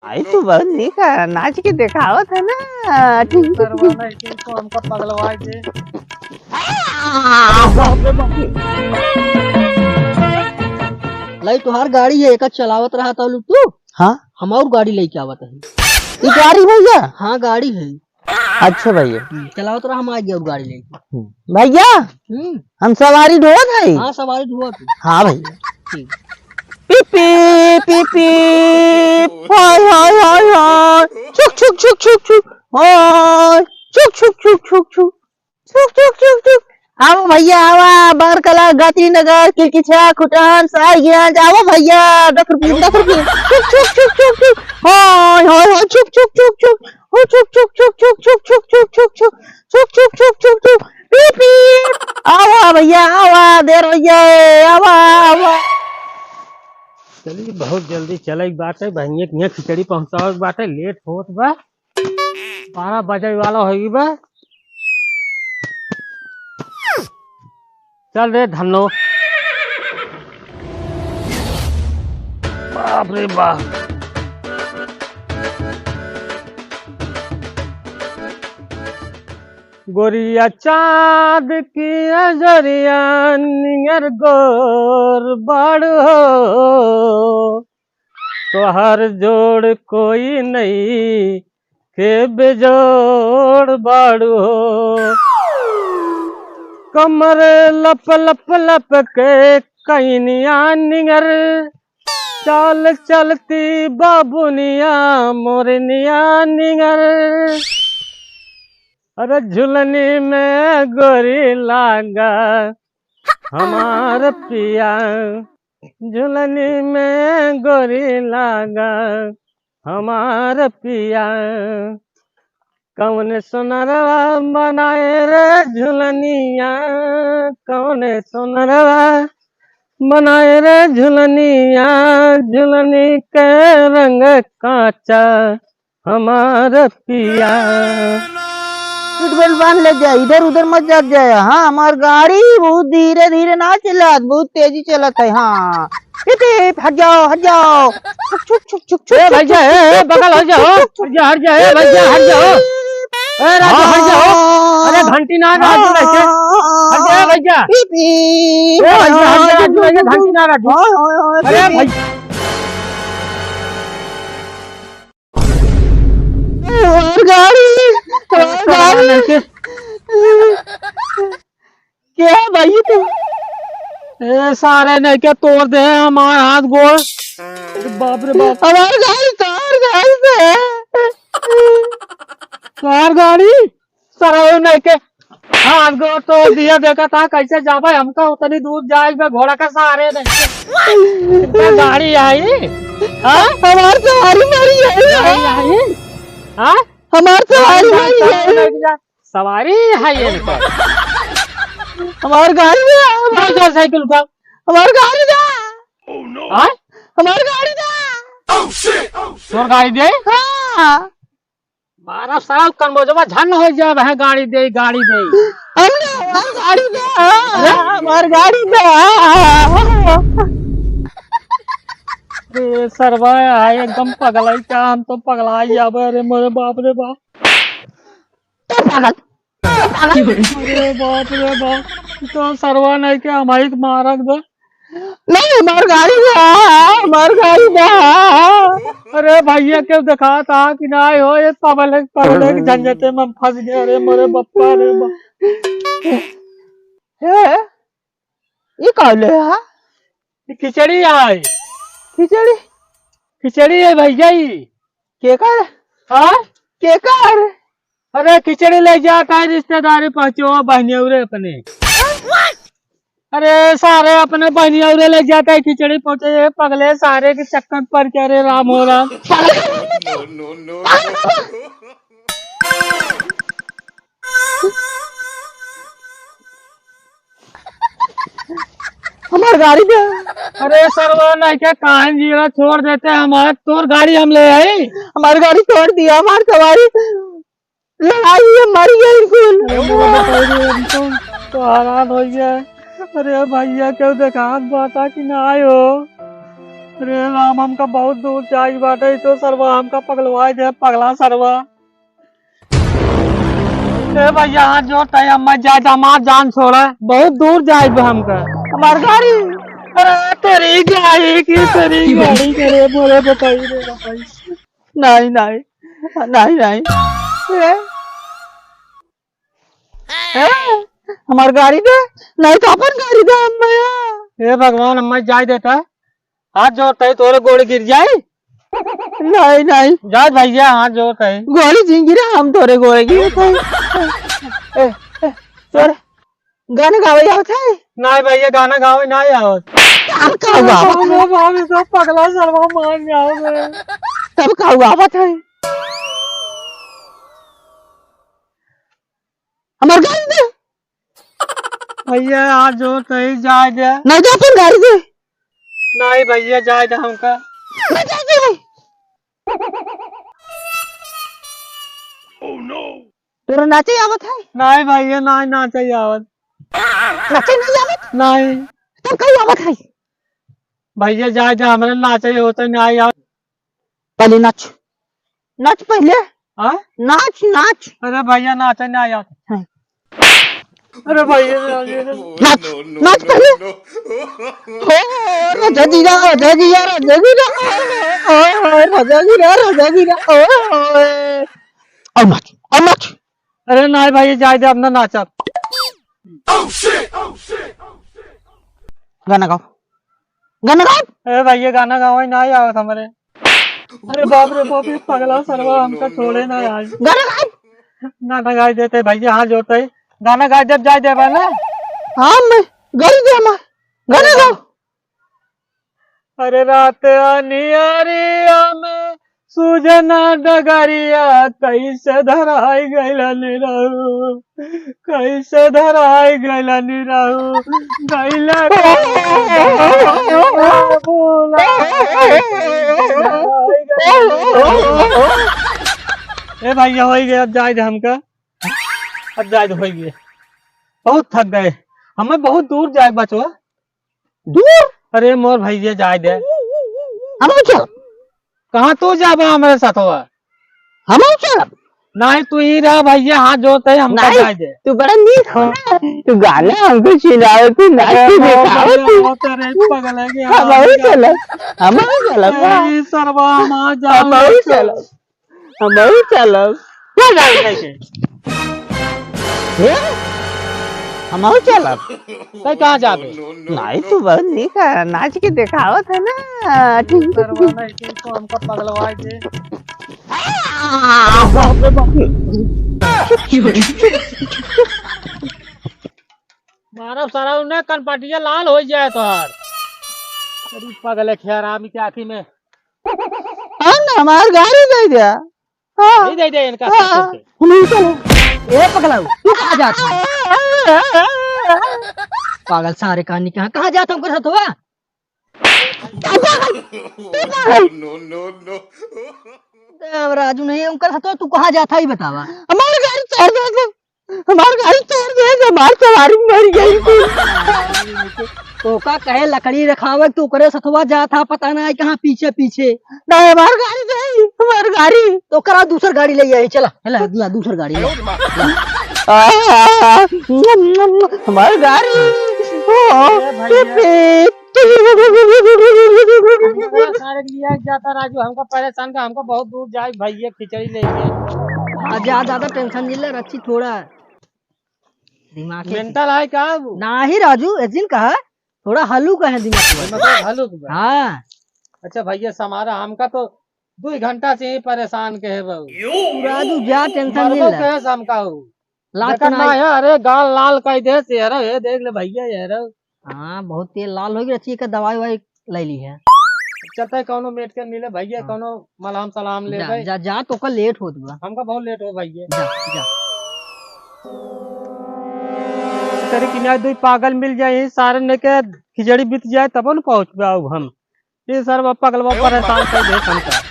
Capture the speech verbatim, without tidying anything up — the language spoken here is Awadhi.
आई तो बहुत नीक है, नाच के देखावत है ना। ठीक, ठीक, ठीक। तो हमका पगलवा दे। लाई, तोहार गाड़ी है, एका चलावत रहा था लू तू। हाँ? हम और गाड़ी लेके आवत है। ये गाड़ी भैया? हाँ, गाड़ी है। अच्छा भैया। हम्म, चलावत रहा, हम आ गया और गाड़ी लेके। हम्म। भैया, हम्म। हम सवारी ढोवत है। हाँ, सवारी ढोवत है। हाँ भैया। ठीक। पी पी, पी पी, हाय, हाय, हाय, हाय। छुक, छुक, छुक, छुक, छुक। हाय। छुक, छुक, छुक, छुक, छुक। छुक, छुक, छुक, छुक। आओ भैया, आवा, बारकला, गांधीनगर, किलकिछा, खुटान, साहिगंज, आओ भैया, दस रुपये, दस रुपये। छुक, छुक, छुक, छुक, छुक। हाय, हाय, हाय, छुक, छुक, छुक, छुक। ओ, छुक, छुक, छुक, छुक। छुक, छुक, छुक, छुक, छुक। पीप, पीप। आवा भैया, आवा, देर हो गया, आवा, आवा। चलिए, बहुत जल्दी चले के बात है, बहनिया के यहाँ खिचड़ी पहुँचावे के बात है, लेट होत बा, बारह बजे वाला होई बा। चल रे धन्नो। बाप रे बाप। गोरिया चाँद की अजरिया नियर गोर बाड़ू हो, तोहर जोड़ कोई नहीं के बेजोड़ बाड़ू हो। कमर लप लप लप के कैनिया नियर, चाल चलती बाबुनिया मोरनिया नियर। अरे झुलनी में गोरी लागा हमार पिया, झुलनी में गोरी लागा हमार पिया। कौन सोनरवा बनाए रे झुलनिया, कौन सोनरवा बनाए रे झुलनिया, झुलनी के रंग काचा हमार पिया। सीट बेल्ट बांध ले जाए, इधर उधर मत जात जाए। हाँ, हमार गाड़ी बहुत धीरे धीरे ना चलत, बहुत तेजी चलत है। हाँ, पीप, पीप, हट जाओ, हट जाओ। छुक, छुक, छुक, छुक, ए छुक, भैया, छुक, ए, ए, छुक, बगल हो छुक, जाओ, छुक, छुक, हट जाओ, हट जाओ, ए, भैया, हट जाओ। हाँ। ए, राजू, हट जाओ। अरे, घंटी ना राजू, हाँ। ऐसे। हट जाओ, भैया। पीप, पीप। ए, भैया, हट जाओ, राजू, भैया, घंटी ना राजू। हाँ, हाँ, हाँ, अरे, पीप, पीप। भैया। हमार गाड़ी, हमार गाड़ी। क्या है भाई तू? ए, सारे ने क्या तोड़ दे हमार हाथ गोड़। अरे बाप रे बाप। हमार गाड़ी, तोर गाड़ी से। तोर गाड़ी? सारे ने के हाथ गोड़ तोड़ दिया, देखा था कैसे जाबे, हमका उतनी दूर जाए बे घोड़ा का सहारे नहीं। इनका गाड़ी आई? हाँ? हमार सवारी मारी है। गाड़ी आई? हाँ? हमार सवारी गाड़ी मारी है। गाड़ी जा, सवारी है ये इनका। हमार गाड़ी दे। मोटरसाइकिल का। हमार गाड़ी दे। हाँ? हमार गाड़ी दे। तोर गाड़ी दे? हाँ। मारा साल कनबोजवा झन हो जाब है, गाड़ी दे, गाड़ी दे। हमने हमार गाड़ी दे, अरे? हमार गाड़ी दे। अरे सरवा, आए एकदम पगलाई का, हम तो पगलाई जाबे। अरे मोरे बाप रे बाप। तो पागल। अरे बाप रे बाप, तो सरवा नहीं के हमारी मारक दे। नहीं, हमार गाड़ी बा, हमार गाड़ी बा। अरे भैया, के देखा था कि ना हो, ये पब्लिक, पब्लिक झंझटे में फंस गए। अरे मोरे बप्पा रे बा। हे, ये का ले हा? ये खिचड़ी है। खिचड़ी? खिचड़ी है भैया, ये। केकर? हाँ? केकर? अरे खिचड़ी ले जात है रिश्तेदारी पहुँचो बहनियौरे अपने। अरे सारे अपने बहनियौरे ले जात है खिचड़ी पहुँचे, ये पगले सारे के चक्कर पड़ के, अरे राम हो राम। हमार गाड़ी दे। अरे सरवा नहीं के काहे जीरा छोड़ देते, हमार तोर गाड़ी हम ले आई। हमार गाड़ी छोड़ दिया, हमार सवारी लड़ाई में मर गई कुल। अरे मेरे बताइए, हम तो, तो हैरान हो गया। अरे भैया, क्यों देखात बाता कि ना आयो? अरे राम, हमका बहुत दूर जाए बाटे, तो सरवा हमका पगलवाए दे, पगला सरवा। ए भैया, हाथ जोड़त है, हम मत जाए, हमार जान छोड़ा, बहुत दूर जाए बा हमका। हमार गाड़ी, अरे तेरी गाड़ी की, तेरी गाड़ी के रे, बोले बताई रे बताई। नहीं, नहीं, नहीं, नहीं। ए, ए, हमार गाड़ी दे, नहीं तो अपन गाड़ी दे, अम्मा। हे भगवान, अम्मा जाए देता, हाथ जोड़त है, तोरे गोड़े गिर जाए। नहीं, नहीं। जा भैया, हाथ जोड़त है। गोड़े जिन गिरा, हम तोरे गोड़े गिरे थे। ए, ए, तोरे गाना गावे आवत है? नहीं भैया, गाना गावे नहीं आवत। तब का हुआ आवत है? बाप रे बाप, ये सब पगला सरवा मान जाओगे। तब का हुआ आवत है? हमार गाड़ी दे। भैया, हाथ जोड़त है, जाए दे। नहीं दे अपन गाड़ी दे। नहीं भैया, जाए दे हमका। नहीं जाए दे। तोरा नाचे आवत है? नहीं भैया, नहीं नाचे आवत। नाचे नहीं आवत? नहीं। तब कहीं आवत है? भैया, जाए दे, हमरे नाचे होते नहीं आवत। पहले नाच, नाच पहले। हाँ? नाच, नाच। अरे भैया, नाचे नहीं आवत। हाँ। अरे भैया, नाच, नाच पहले। हो, राजा जी रा, राजा जी रा, राजा जी रा। ओ, राजा जी रा, राजा जी रा। ओ, ओ, ओ। अब नाच, अब नाच। अरे नहीं भैया, जाए दे, अब ना नाचब। गाना गाओ, गाना गाओ। अरे भैया, गाना गावे नहीं आवत हमरे। अरे बाप रे बाप, ये पगला सरवा हमका छोड़े ना आज। गाना गाओ। गाना गाए देते भैया, हाथ जोड़त है। गाना गाए देब, जाए देबा ना। हाँ, मैं गाड़ी दे हमार। गाना गाओ। अरे रात अनियारिया में सूझे ना डगरिया, कैसे धराई गइलन रहू, कैसे धराई गइलन रहू, गइला रे भोला। ए भैया, होइ गए, अब जाए दे हमका, अब जाए दे, होइ गए, बहुत थक गए, हमें बहुत दूर जाए बचवा। दूर? अरे मोर भैया, जाए दे। हम चल। कहाँ तू जाबा हमरे साथवा? हम चलब। नहीं, तू ही रह भैया, हाथ जोड़त है, हमका नहीं, जाए दे। तू बड़ा नीक हो ना, तू गाना हमको सुनाओ, तू नाच अरे के मोर दिखाओ, भैया, तू। वो तो रे पगल है कि हम हाँ, चलब, हम चलब। ए, सरवा, हम जाओ, हम चलब। हमहू चलब। क्या जावे नहीं के? हे? हमहू चलब। तै कहाँ जाबे? नहीं, तू बहुत नीक है, नाच के देखावत है ना। सरवा नहीं के, तो हमका पगलवाए दे। बाप रे बाप। मारब सारा उन्हें कनपटिया लाल हो जाए तोहर। अरे पगले खेरामी के आँखी में। हाँ ना, हमार गाड़ी दे दिया। हाँ। नहीं दे दे इनका हाँ। कसम से। हम नहीं चलो। ए पगलाऊ, तू कहाँ जात है? पागल सारे कहानी कहाँ, कहाँ जात है हमको साथ हुआ? No, no, no। राजू नहीं, उनका साथ हुआ, तू कहाँ जात है, ये बतावा। हमार गाड़ी चोर दे दे। हमार गाड़ी चोर दे दे, हमार सवारी मर गई थी। तोका कहे लकड़ी रखावे, तू ओकरे सथवा जात हा, पता ना है कहाँ पीछे पीछे। नहीं, हमार गाड़ी नहीं, हमार गाड़ी। तो करा दूसर गाड़ी ले आई, चला, चला, ला, दूसर गाड़ी ले। आ, हमार गाड़ी। ओ, ए भैया। ये पे। हमका सारे के लिए जाता राजू, हमका परेशान का, हमका बहुत दूर जाए भैया, खिचड़ी लेके। आ जा, ज्यादा tension नहीं ले, रखी थोड़ा दिमाग के। Mental है का वो? नाही राजू, एक दिन कहा, थोड़ा हलुक है दिमाग में। मतलब हलुक बा। हाँ। अच्छा भैया, समारा हमका तो दो घंटा से ही परेशान के है बाबू। राजू जा, tension नहीं मरबो ले। कहे से हमका हो। लात देखत ना ना है, अरे गाल लाल कर दे से, अरे ये देख ले भैया, ये रे। हाँ, बहुत तेल लाल हो गया, अच्छी एक दवाई वाई ले ली है। चलता है कौनो मेडिकल मिले भैया, हाँ। कौनो मलहम सलहम ले जा, भाई। जा, जा, तो का लेट होत बा। हमका बहुत लेट हो भैया। जा, जा। तेरे किनारे दो पागल मिल जाए, सारे ने के खिचड़ी बीत जाए, तब न पहुँच पाऊ हम। ये सरवा पगलवा परेशान कर दे हमका।